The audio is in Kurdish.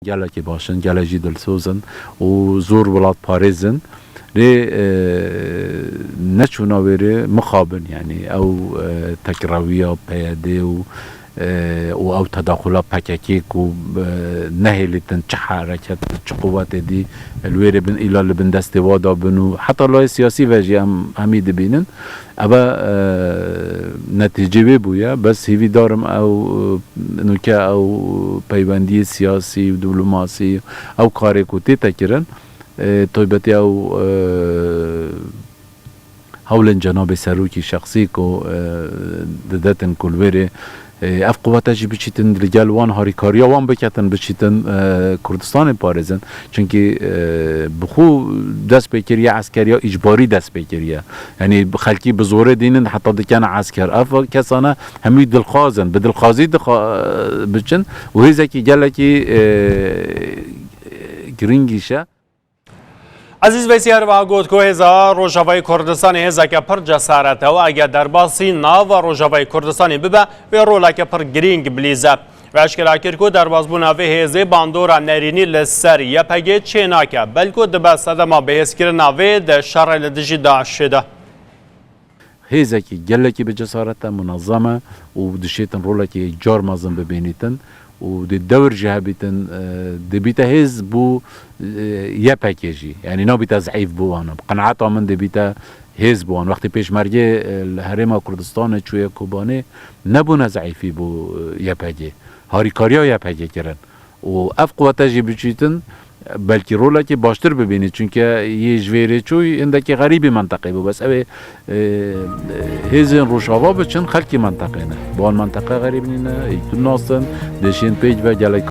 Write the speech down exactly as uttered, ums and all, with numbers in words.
Gelekî baş in, gelek jî dilsoz in û zor welatparêz in. Lê, e, neçûna wê rê mixabin, yanî ew, e, tekrewiya P Y D û, e, û ew tedaxula P K K ku, e, nehêlîtin çi hereket, çi quwetê dî li wê rê bin, îla li bin destê wa da bin û heta layê siyasî ve jî em hemî dibînin. Eve, e, netîcê wê bûye. Bes hêvîdar im ew, e, nûke ew peywendiyê siyasî û diplomasî, ew karê ku tête kirin, e, taybetî ew, e, hewlên cenabê serokî şexsî ku, e, didetin ku li wê rê, e, ev quwete jî biçîtin li gel wan, harîkariya wan biketin, biçîtin, e, Kurdistanê parêzin. Çunkî, e, bi xwe dest pê kiriye eskeriya îcbarî dest pê kiriye. Yanî xelkî bi zorê dînin heta dikene esker. Ev kesane hemî dilxwaz in, bi dilxwazî dixa-, biçin û hêzekî gelekî, e, girîng îş e. Ezîz Veysî her wiha got ku hêza Rojavayê Kurdistanê hêzeke pir cesaret e û eger derbasî nava Rojavayê Kurdistanê bibe, wê roleke pir girîng bilîze. Wê eşkera kir ku derbasbûna vê hêzê bandora nerînî li ser Y P G çênake, belku dibe sedema bihêzkirina vê di şerê li dijî DAIŞê de. Hêzekî gelekî bi cesaret e, munezem e û dişêtin rolekî car mezin bibînîtin û dê dewr jî hebîtin, e, dê bîte hêz bo, e, Y P G jî. Yanî nabîte zeîf bo wan. Bi qenaeta min dê bîte hêz bo wan. Wextê pêşmergê, e, li herêma Kurdistanê çûye Kobanê, nebûne zeîfî bo, e, Y P G. Harîkariya Y P G kirin. Û ev quwete jî biçîtin, belkî rolekê baştir bibînî, çunke yê ji vê rê çûyî hindekî xerîbî menteqê bû. Bes ew ê, e, hêzên Rojava biçin, xelkî menteqê ne. Bi wan menteqe xerîb nîne, yek tu nasin, dê şên pêk ve gelek